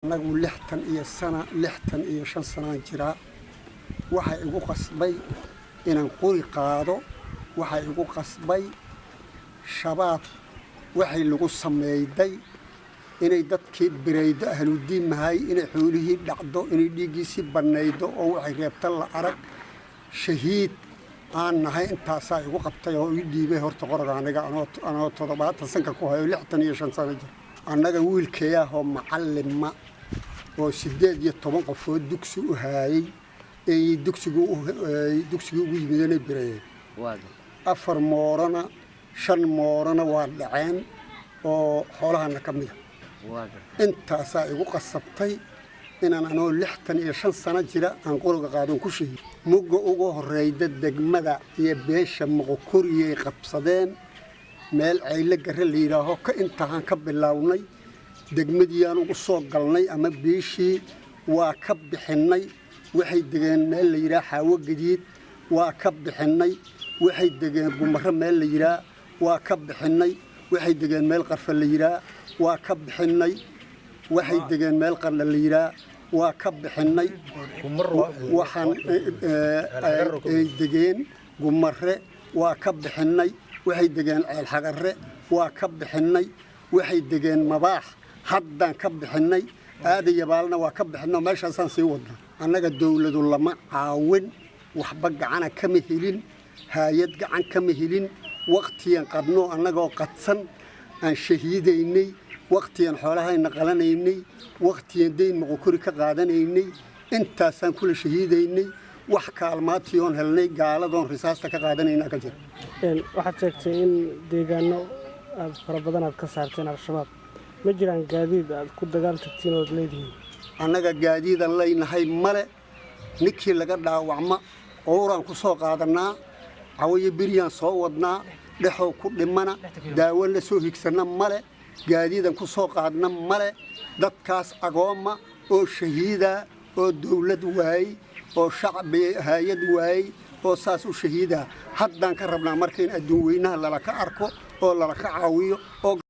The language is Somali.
Annagu 60 iyo sana, 65 sanaan jiraa. Waxaa igu qasbay inaan qori qaado, waxaa igu qasbay Shabaab waxay lagu sameeyday, inay dadkii biraydo, ahludiin mahay, inay xoolihii dhacdo, inay dhiiggiisii bannaydo oo waxay reebta la arag. Shahiid aan nahay. Intaasaa igu qabtay oo ii dhiibay horta qoroga aniga anoo 70 sanka ku hayo, 65 sano jir. Annaga wiilkeeyaahoo macallima oo 18 qofood dugsi u haayey ay dugsigii ugu yimideenay birayeen. Afar moorana, shan moorana waa dhaceen oo xoolahana ka mida. Intaasaa igu qasabtay inaan anoo 65 sano jira aan qoriga qaadon ku shahiid. Mugga ugu horeyda degmada iyo beesha Moqokoriyay qabsadeen meel Ceyle Gare la yidhaaho. Ka intahaan ka bilownay degmadiiyaan ugu soo galnay ama beeshii waa ka bixinnay. Waxay degeen meel la yidhaha Xaawo Gadiid, waa ka bixinnay. Waxay degeen Gumaro meel la yidhaah, waa ka bixinnay. Waxay degeen meel Qarfa la yidhaah, waa ka bixinnay. Waxay degeen meel Qardha la yidhaah, waa ka bixinnay. Waxaan ay degeen Gumare, waa ka bixinnay. Waxay degeen Ceel Xagarre, waa ka bixinnay. Waxay degeen Mabaax, haddaan ka bixinnay. Aadayabaalna waa ka bixinno, meeshaasaan sii wadnaa. Annaga dowladu lama caawin, waxba gacana kama helin, haayad gacan kama helin. Waqtiyan qabno annagoo qadsan aan shahiidaynay, waqtiyan xoolahayna qalanaynay, waqtiyan dayn Moqokori ka qaadanaynay, intaasaan kula shahiidaynay. Wax kaalmaatiyoon helnay gaaladoon risaasta ka qaadanayna ka jira. Waxaad sheegtay in deegaano aad fara badan aad ka saarteen Al-Shabaab. Ma jiraan gaadiid aad ku dagaal tagtiin ood leedihiin? Annaga gaadiidan leynahay male. Ninkii laga dhaawacma owraan ku soo qaadanaa, cawayo beryaan soo wadnaa, dhexow ku dhimana, daawo la soo higsanna male, gaadiidan ku soo qaadna male. Dadkaas agoomma oo shahiida oo dowlad waayey oo shacbi haayad waayey oo saas u shahiida haddaan ka rabnaa marka in adduun weynaha lala ka arko oo lala ka caawiyo oo